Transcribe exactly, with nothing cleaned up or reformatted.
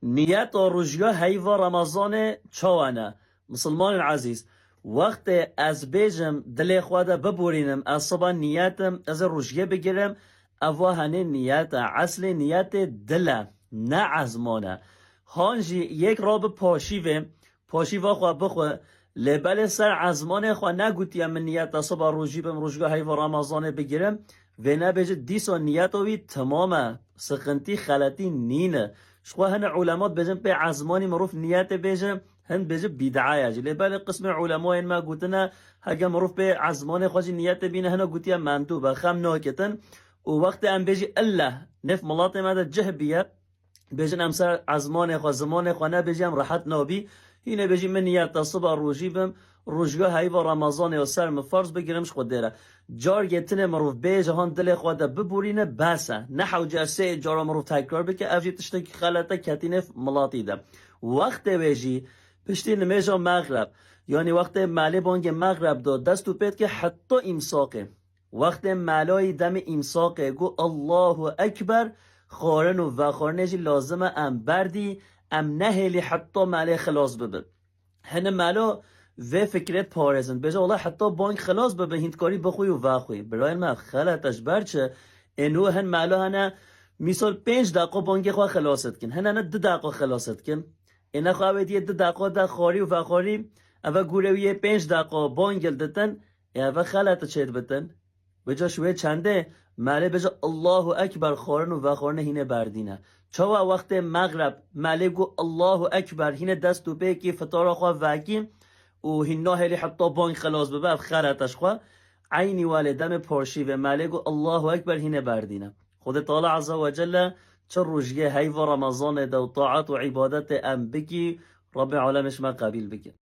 Niyeta rojya heyva Remezanê çawa ne? Misilmanên ezîz, wextê ez bêjim dilê xwe de biborînim, ez siba niyetim, ez ê rojyê bigirim, eva henê niyet e. Eslê niyetê dil e, ne ezman e. Han jî yek rabe paşîvê, paşîva xwe bixwe, lê belê ser ezmanê xwe negotiye min niyet e siba rojî bim, rojya heyva Remezanê bigirim, vê nebêje dîsa niyeta wî temam e, siqintî, xeletî nîne. Ji xwe hine ulema dibêjin pê ezmanî mirov niyetê bêje, hin dibêje bîd'a ye jî. Lê belê qismê ulemayên me gotine, heke mirov pê ezmanê xwe jî niyetê bîne, hine gotiye mendûb e, xem naketin. Û wextê em bêjî ille, nêv milatê me de cih bîye, bêjin em ser ezmanê xwe, zimanê xwe nebêjî, em rehet nabî. Hînê bêjî min niyet e siba rojî bim, rojya heyva Remezanê ya ser min ferz bigirim ji Xwedê re. Cargê tinê mirov bêje han dilê xwe de biborîne, bes e. Ne hewce ev sê cara mirov tekrar bike, ev jî tiştekî xelet e, ketî nêv milatî de. Wextê wê jî piştî nimêja mexreb, yanî wextê melê bangê mexreb da, dest û pê dike heta îmsaqê. Wextê melayî demê îmsaqê got Allahu Ekber, xwarin û vexwarinê jî lazim e em berdî, em nehêlî heta melê xilas bibe. Hene melo vê fikrê diparêzin. Dibêje, wela heta bang xilas bibe, hîn dikarî bixwî û vexwî. Birayên me, ev xelet e, ji ber çi? Ê nû hin melo hene, mîsal pênc deqa bangê xwe xilas dikin. Hin hene du deqa xilas dikin. Ê nexwe ew ê diyê du deqa de xwarî û vexwarî, eve gûrê wî yê pênc deqa bang li ditin, ê eve xelet çêdibitin. Vêca ji wê çendê melê bêje Allahu Ekber, xwarin û vexwarinê hînê berdîne. Çawa wextê mexreb melê got Allahu Ekber, hînê dest û pêkî fitara xwe vekî û hîn nahêlî heta bang xilas bibe, ev xelet e ji xwe. Eynî welê demê paşîvê melê got Allahu Ekber, hînê berdîne. Xwedê Teala Azze ve Celle çi rojiyê heyva Remezanê de û taat û îbadetê em bikî, Rabbê Alemê ji me qebîl bike.